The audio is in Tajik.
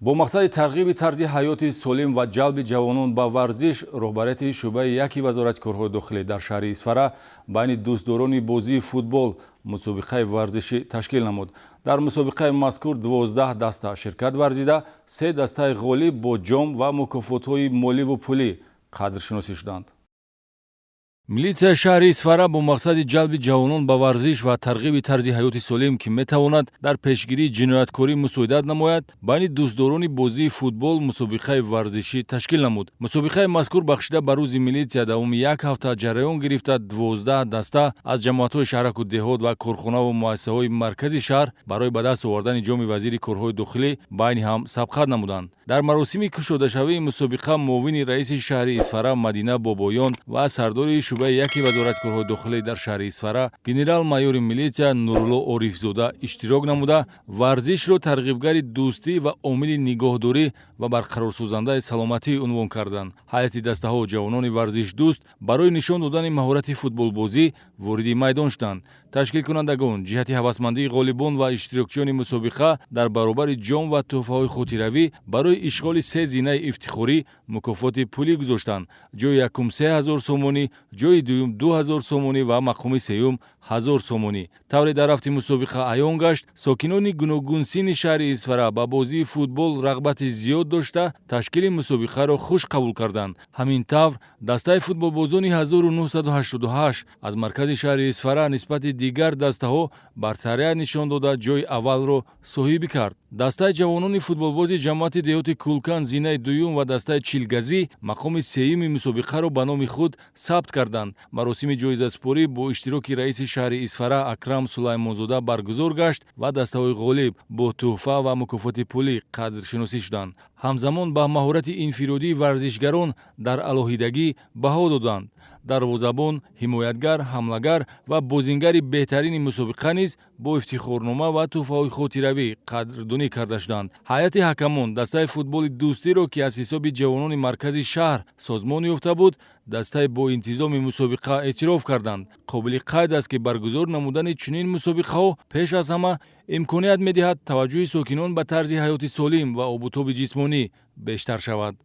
Бо мақсади тарғиби тарзи ҳаёти солим ва ҷалби ҷавонон ба варзиш, роҳбарияти шӯъбаи яки Вазорати корҳои дохилӣ дар шаҳри Исфара байни дӯстдорони бозии футбол мусобиқаи варзишӣ ташкил намуд. Дар мусобиқаи мазкур 12 даста ширкат варзида, се дастаи ғолиб бо ҷом ва мукофотҳои моливу пулӣ қадршиносӣ шуданд. Милитсияи шаҳри Исфара бо мақсади ҷалби ҷавонон ба варзиш ва тарғиби тарзи ҳаёти солим, ки метавонад дар пешгирии ҷинояткорӣ мусоидат намояд, байни дӯстдорони бозии футбол мусобиқаи варзишӣ ташкил намуд. Мусобиқаи мазкур бахшида ба Рӯзи милитсия давоми як ҳафта ҷараён гирифта, 12 даста аз ҷамоатҳои шаҳраку деҳот ва корхонаву муассисаҳои маркази шаҳр барои ба даст овардани ҷоми вазири корҳои дохилӣ байни ҳам сабқат намуданд. Дар маросими кушодашавии мусобиқа муовини раиси шаҳри Исфара Мадина Бобоён ва сардори шӯъбаи яки Вазорати корҳои дохилӣ дар шаҳри Исфара генерал-майори милитсия Нурулло Орифзода иштирок намуда, варзишро тарғибгари дӯстӣ ва омили нигоҳдорӣ ва барқарорсозандаи саломатӣ унвон карданд. Ҳайати дастаҳо ҷавонони варзишдӯст барои нишон додани маҳорати футболбозӣ вориди майдон шуданд. Ташкилкунандагон ҷиҳати ҳавасмандии ғолибон ва иштирокчиёни мусобиқа дар баробари ҷом ва тӯҳфаҳои хотиравӣ барои ишғоли се зинаи ифтихорӣ мукофоти пулӣ гузоштанд: ҷои якум 3000 сомонӣ, ҷои дуюм 2000 сомонӣ ва мақоми сеюм 1000 сомонӣ. Тавре дар рафти мусобиқа аён гашт, сокинони гуногунсинни шаҳри Исфара ба бозии футбол рағбати зиёд дошта, ташкили мусобиқаро хуш қабул карданд. Ҳамин тавр, дастаи футболбозони 1988 аз маркази шаҳри Исфара нисбати дигар дастаҳо бартарият нишон дода, ҷои аввалро соҳибӣ кард. Дастаи ҷавонони футболбози ҷамоати деҳоти Кулкан зинаи дуюм ва дастаи Чилгазӣ мақоми сеюми мусобиқаро ба номи худ сабт карданд. Маросими ҷоизасупорӣ бо иштироки раиси шаҳри Исфара Акрам Сулаймонзода баргузор гашт ва дастаҳои ғолиб бо тӯҳфа ва мукофоти пулӣ қадршиносӣ шуданд. Ҳамзамон ба маҳорати инфиродии варзишгарон дар алоҳидагӣ баҳо доданд. Дарвозабон, ҳимоятгар, ҳамлагар ва бозингари беҳтарини мусобиқа низ бо ифтихорнома ва тӯҳфаҳои хотиравӣ қадрдонӣ карда шуданд. Ҳайати ҳакамон дастаи футболи дӯстиро, ки аз ҳисоби ҷавонони маркази шаҳр созмон ёфта буд, дастаи боинтизоми мусобиқа эътироф карданд. Қобили қайд аст, ки баргузор намудани чунин мусобиқаҳо пеш аз ҳама имконият медиҳад таваҷҷӯҳи сокинон ба тарзи ҳаёти солим ва обутоби ҷисмонӣ бештар шавад.